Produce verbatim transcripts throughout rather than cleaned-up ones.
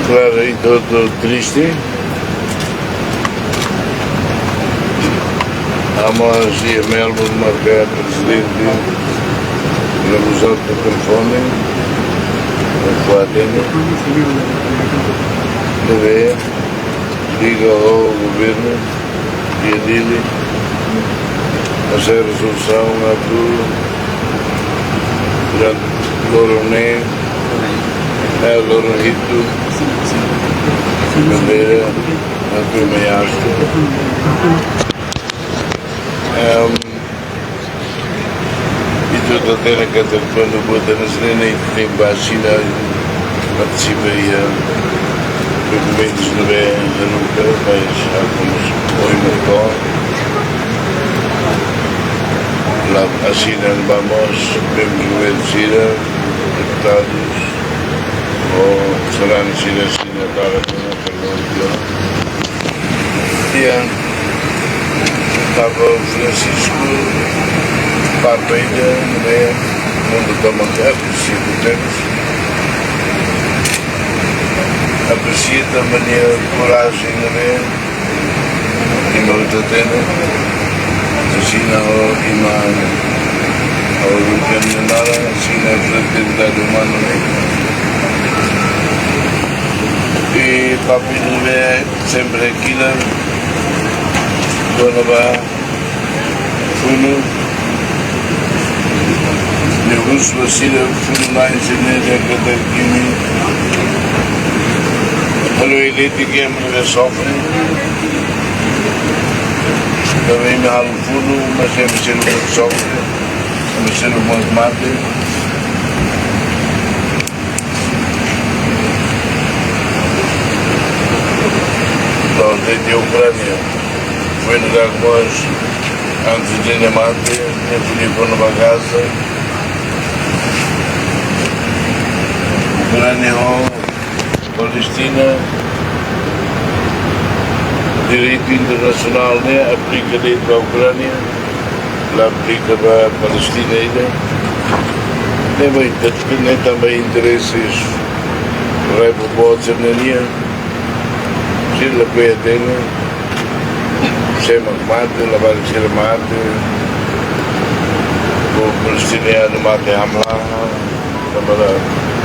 Klaru, ita hotu triste. Ami iha Melbourne, marka prezidente Ramos Horta telefone, kuadernu, ne'ebé liga ho governu iha Dili, hasai rezolusaun atu durante loron neen, eh, loron hitu, bandeira atu meiastu. Em, ita hatene katak kuandu vota ne'e, ne'e tenke ba asina, partisipa iha dokumentus ne'ebé haruka, mas ha'u komu ohin mós la asina ba mós, bem governu sira, deputadus, ou sarani sira asina para Iha Papa Francisco, Papa ida ne'ebé mundu tomak apresia tebes. Apresia tanba nia korajen ne'ebé nia mós hatene. Asina ho iman, ho Ruben nia naran, asina ho direitus umanus ne'e. I Papa ida ne'ebé sempre hakilar kona-ba funu, ne'e husu ba sira funu-na'in sira-ne'e dehan katak imi halo eletrik, ema ne'ebé sofre. Tanba imi halo funu, mas ema sira-ne'e sofre, ema sira-ne'e mate. Entaun, desde Ukránia, foin dadauk mós, antes de nia mate, nia ko'alia kona-ba Gaza. Ukránia ho Palestina, direitu internasionál ne'e aplika de'it ba Ukránia, la aplika ba Palestina ida. Ne'e ba inter-, ne'e tanba intereses rai boboot sira-nian. Sira la ko'alia tene, sé mak mate, labarik sira mate, povu palestinianu mate hamlaha, tanba la,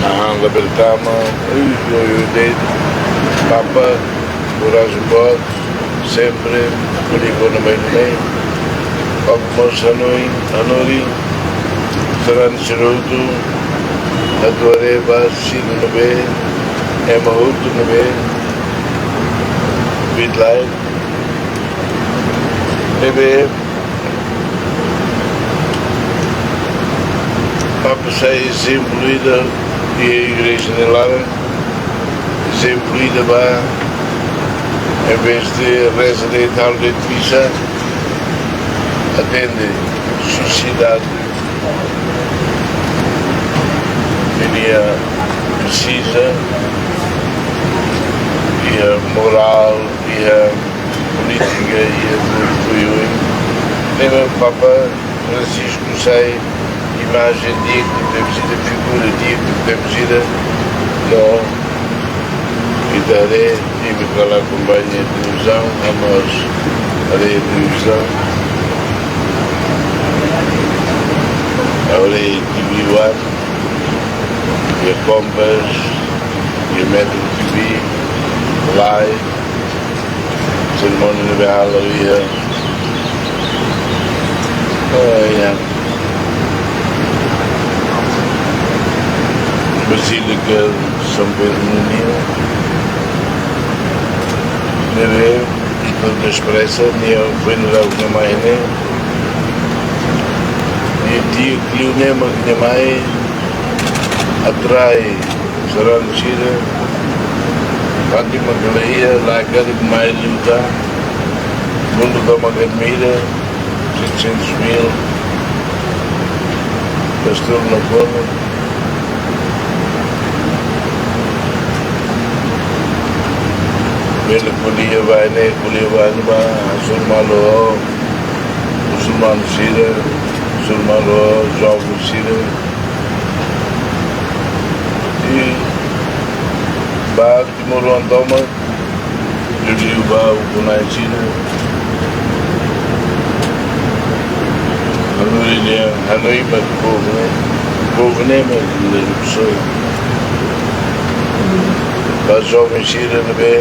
hahán labele tama, ui, ui, ui, de'it, Papa, korajen boot, sempre ko'alia kona-ba ida-ne'e. Papa mós hanoin, hanorin, sarani sira hotu, atu haree ba sira ne'ebé, ema hotu ne'ebé, bit lai, ne'ebé, Papa sai ezemplu ida iha igreja nia laran, ezemplu ida ba, em vez de reza de'it, halo de'it misa, atende sosiedade, diria, presiza, iha morál, iha polítika, iha tudu, tudu. Ne'ebé Papa Francisco sai imajen di'ak, tebes ida, figura di'ak, tebes ida, no, ita haree, imi kala akompaña televizaun, ami mós haree televizaun, haree T V One, iha Compass, iha Metro T V, Live, serimónia ne'ebé hala'o iha, oh, iha Basílica São Pedro nian. Ne'ebé ita la despreza, nia foin dadauk nia mai ne'e. I di'ak liu ne'e mak nia mai atrai sarani sira, Fátima kala iha, la karik mai liután, mundu tomak admira, setecentos mil, pastór na kona. Bele ko'alia ba ne'e, ko'alia ba ne'ebá, hasoru malu ho musulmanu sira, hasoru malu ho joven sira. I Ba timoroan tomak, liuliu ba ukun-na'in sira. Hanoin dehan, hanoin ba povu ne'e, povu ne'e mak liuliu pessoa. Ba joven sira ne'ebé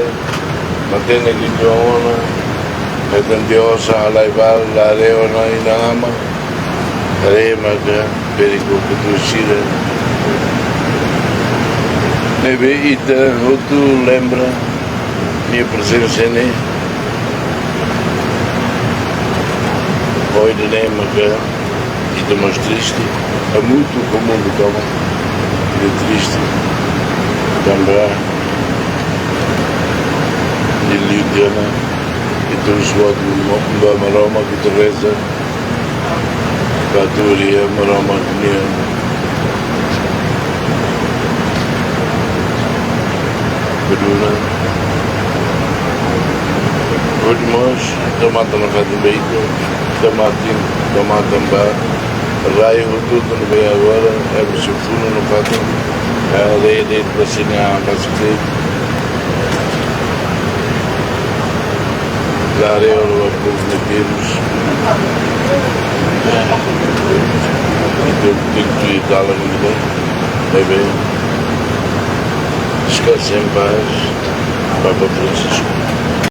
matenek iha tiha ona, hetan tiha osan halai bala, la haree ona inan-aman, haree maka perigu ba ita sira. Ne'ebé ita hotu lembra nia prezensa ne'e. Ohin ne'e maka ita mós triste, hamutuk ho mundu tomak, ita triste. Tanba liuliu tiha ona, ita husu ba Maromak, ita reza, ba tuur iha Maromak nia perdura. Hodi mós, ita matan nafatin ba ita, ita matan, ita matan ba rai hotu-hotu ne'ebé agora, ema sei funu nafatin, eh, rede, vacina, vacina. La haree ona ba povu nia terus. Ita tenke dalan ida-ne'e, ne'ebé descansa em paz, Papa Francisco.